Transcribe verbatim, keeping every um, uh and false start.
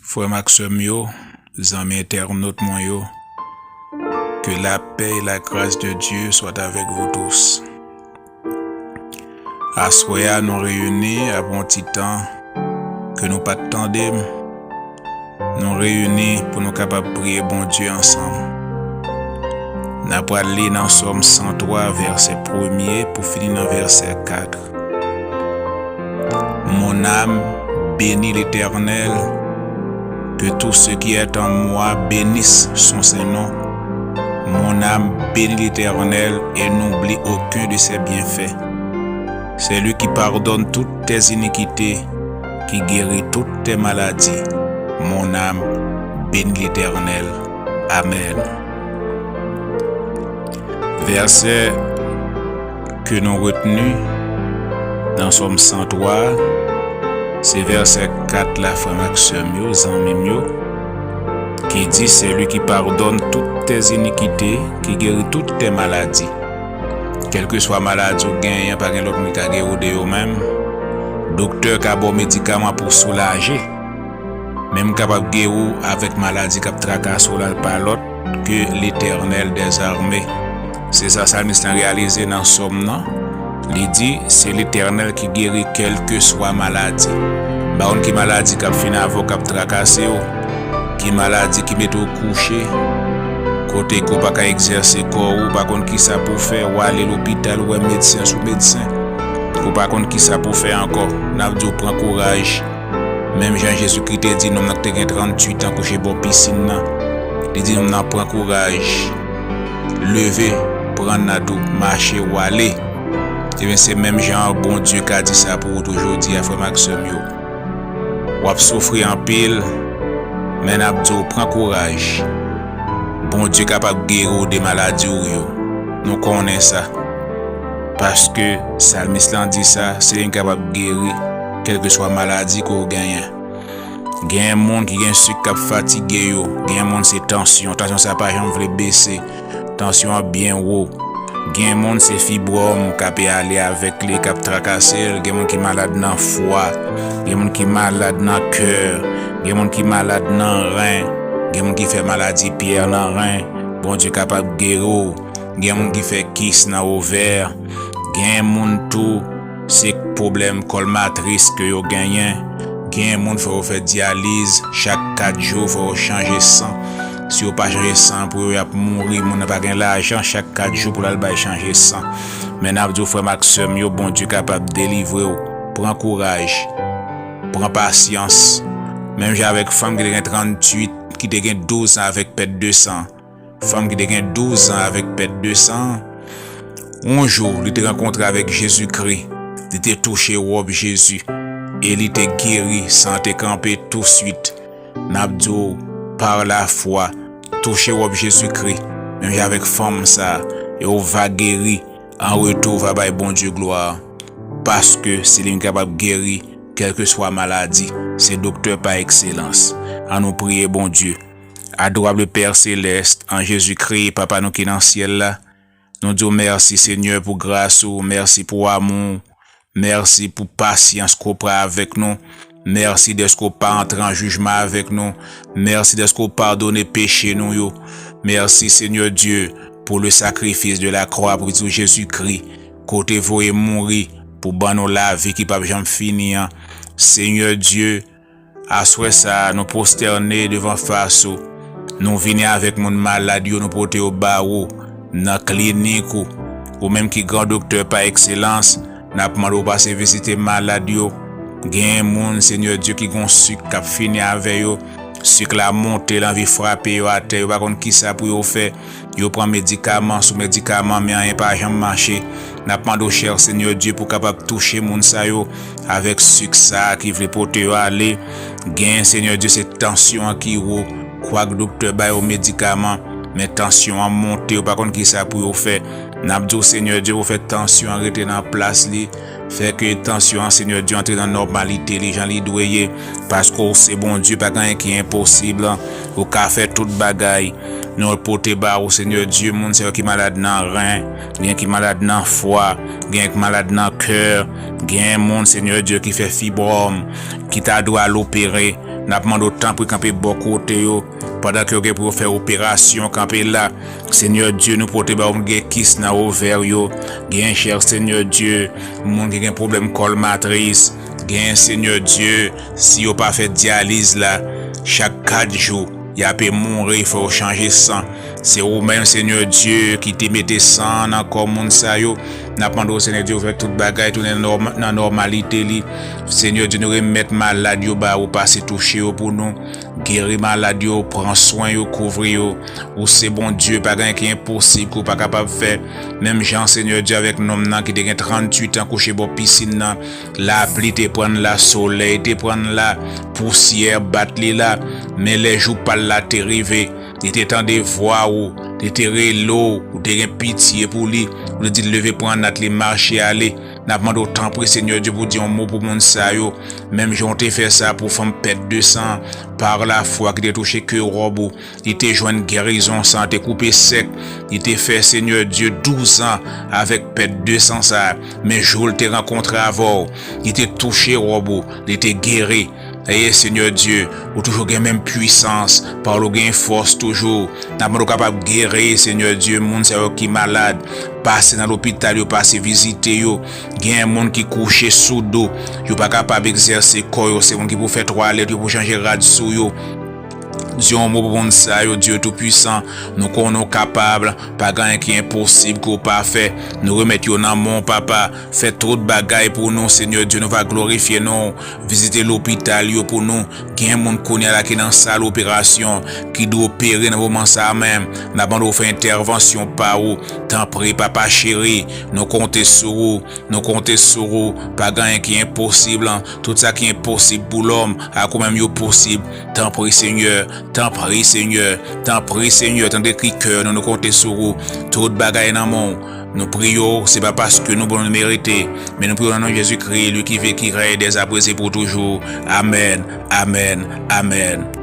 Frè m ak sè m yo, zanmi entènot mwen yo, que la paix et la grâce de Dieu soient avec vous tous. Aswè a, nou reyini apre yon ti tan ke nou pa t tande m. Nou reyini pou nou kapab priye Bondye ansanm. N a pral li nan Sòm san twa, vèsè premye pou fini nan vèsè kat. Mon âme, bénis l'Éternel, que tout ce qui est en moi bénisse son saint nom. Mon âme, bénis l'Éternel et n'oublie aucun de ses bienfaits. C'est lui qui pardonne toutes tes iniquités, qui guérit toutes tes maladies. Mon âme, bénis l'Éternel. Amèn. Vèsè ke nou retni nan Sòm san twa, se vèsè kat la, frè m ak sè m yo, zanmi m yo, ki di, c'est lui qui pardonne toutes tes iniquités, qui guérit toutes tes maladies. Kèlkeswa maladi w genyen, pa gen lòt moun ki ka geri w de yo menm. Doktè ka ba w medikaman pou soulaje, men m kapab geri w avèk maladi k ap trakase w la, l pa lòt ke Letènèl dèzame. Se sa salmis lan reyalize nan sòm nan. Li di, se Letènèl ki geri kèlkeswa maladi. M pa konn ki maladi k ap fin avè w, k ap trakase w, ki maladi ki mete w kouche, kote ke w pa ka egzèse kò w, ou pa konn kisa pou w fè, w ale lopital, w wè medsen sou medsen, ou pa konn kisa pou w fè ankò. N ap di w pran kouraj. Menm jan Jezikri te di nonm nan ki te gen tranntuit an kouche bò pisin nan, li di nonm nan, pran kouraj, leve, pran rad ou, mache, w ale. Ebyen, se menm jan an Bondye ka di sa pou ou tou jodi a, frè m ak sè m yo. W ap soufri anpil, men n ap di w pran kouraj. Bondye kapab geri w de maladi w yo. Nou konnen sa. Paske salmis lan di sa, se li ki kapab geri kèlkeswa maladi ke w genyen. Gen moun ki gen sik k ap fatige yo. Gen moun se tansyon. Tansyon sa pa janm vle bese. Tansyon an byen wo. Gen moun se fibwòm k ap ale avèk li, k ap trakase l. Gen moun ki malad nan fwa. Gen moun ki malad nan kè. Gen moun ki malad nan ren. Gen moun ki fè maladi pyè nan ren. Bondye kapab geri w. Gen moun ki fè kis nan ovè. Gen moun tou, se pwoblèm kòl matris ke yo genyen. Gen moun fò yo fè dyaliz, chak kat jou fò yo chanje san. Si yo pa chanje san pou yo, y ap mouri. Moun nan pa gen lajan chak kat jou pou l al bay chanje san. Men n ap di w, frè m ak sè m yo, Bondye kapab delivre w. Pran kouraj. Pran pasyans. Menm jan avèk fanm ki te gen tranntuit, ki te gen douz an avèk pèt de san. Fanm ki te gen douz an avèk pèt de san, yon jou, li te rankontre avèk Jezikri. Li te touche wòb Jezi e li te geri, san an te kanpe touswit. N ap di w, pa lafwa, touche wòb Jezikri, menm jan avèk fanm sa a, e w va geri. An retou, w va bay Bondye glwa, paske se li ki kapab geri kèlkeswa maladi. Se doktè pa ekselans. Ann nou priye Bondye. Adorable Père Céleste, an Jezikri, Papa nou ki nan syèl la, nou di w mèsi, Senyè, pou gras ou, mèsi pou amou w, mèsi pou pasyans ke w pran avèk nou, mèsi dèske w pa antre an jijman avèk nou, mèsi dèske w padone peche nou yo. Mèsi, Senyè Dye, pour le sacrifice de la croix, pou Jezikri, ke w te voye mouri pou ban nou lavi ki p ap janm fini an. Senyè Dye, aswè sa a, nou pwostène devan fas ou. Nou vini avèk moun malad yo, nou pote yo ba ou nan klinik ou. Ou menm ki gran doktè pa ekselans, n ap mande w pase vizite malad yo. Gen moun, Senyè Dye, ki gon sik k ap fini avè yo. Sik la monte, l anvi frape yo atè, yo pa konn kisa pou yo fè. Yo pran medikaman sou medikaman, men anyen pa janm mache. N ap mande w, chè Senyè Dye, pou w kapab touche moun sa yo avèk sik sa a ki vle pote yo ale. Gen, Senyè Dye, se tansyon an ki wo. Kwak doktè ba yo medikaman, men tansyon an monte, yo pa konn kisa pou yo fè. N ap di w, Senyè Dye, pou w fè tansyon an rete nan plas li. Fè ke tansyon an, Senyè Dye, antre nan nòmalite li, jan li dwe ye. Paske w se Bondye, pa gen anyen ki enposib. Ou ka fè tout bagay. Nou pote ba ou, Senyè Dye, moun sa yo ki malad nan ren, gen ki malad nan fwa, gen ki malad nan kè, gen moun, Senyè Dye, ki fè fibwòm, ki ta dwe al opere, N ap mande w tanpri kanpe bò kote yo, pandan ke yo gen pou yo fè operasyon, kanpe la. Senyè Dye, nou pote ba w moun gen kis nan ovè yo, gen chè, Senyè Dye, moun ki gen pwoblèm kòl matris, gen, Senyè Dye, si yo pa fè dyaliz la, chak kat jou, y ape mouri, fò yo chanje san. Se ou menm, Senyè Dye, ki te mete san nan kò moun sa yo. N ap mande w, Senyè Dye, ou fè tout bagay tounen nòm-, nan nòmalite li. Senyè Dye, nou remèt malad yo ba ou, pase touche yo pou nou. Geri malad yo, pran swen yo, kouvri yo. Ou se Bondye, pa gen anyen ki enposib ke w pa kapab fè. Menm jan, Senyè Dye, avèk nonm nan ki te gen tranntuit an kouche bò pisin nan, lapli te pran l la, solèy te pran l la, pousyè bat li la, men lè jou pa l la te rive. Li te tande vwa ou, li te rele w, ou te gen pitye pou li, ou te di l leve pran nat li mache ale. N ap mande w tanpri, Senyè Dye, pou di yon mo pou moun sa yo, menm jan w te fè sa pou fanm pèt de san, pa lafwa ki te touche ke wòb ou, li te jwenn gerizon, san te koupe sèk, li te fè, Senyè Dye, douz an avèk pèt de san sa, men jou l te rankontre avè w, li te touche wòb ou, li te geri. Eye, Senyè Dye, ou toujou gen menm pwisans, pawòl ou gen fòs toujou. N ap mande w kapab geri, Senyè Dye, moun sa yo ki malad. Pase nan lopital yo, pase vizite yo. Gen moun ki kouche sou do, yo pa kapab egzèse kò yo, se moun ki pou fè twalèt yo, pou chanje rad sou yo. Di yon mo pou moun sa yo, Dye Toupisan, nou konnen w kapab, pa gen anyen ki enposib ke w pa fè. Nou remèt yo nan men w, Papa. Fè tout bagay pou nou, Senyè Dye, nou va glorifye non w. Vizite lopital yo pou nou. Gen moun kounye a la ki nan sal operasyon, ki dwe opere nan moman sa a menm. N ap mande w fè entèvansyon pa ou. Tanpri, Papa cheri, nou konte sou ou. Nou konte sou ou. Pa gen anyen ki enposib. Tout sa ki enposib pou lòm, ak ou menm yo posib. Tanpri, Senyè. Tanpri, Senyè. Tanpri, Senyè. Tande kri kè nou. Nou konte sou ou. Tout bagay nan men w. Nou priye w, se pa paske nou bon nou merite, men nou priye w nan non Jezikri, li ki viv, ki rèy dèzapreze pou toujou. Amèn, amèn, amèn.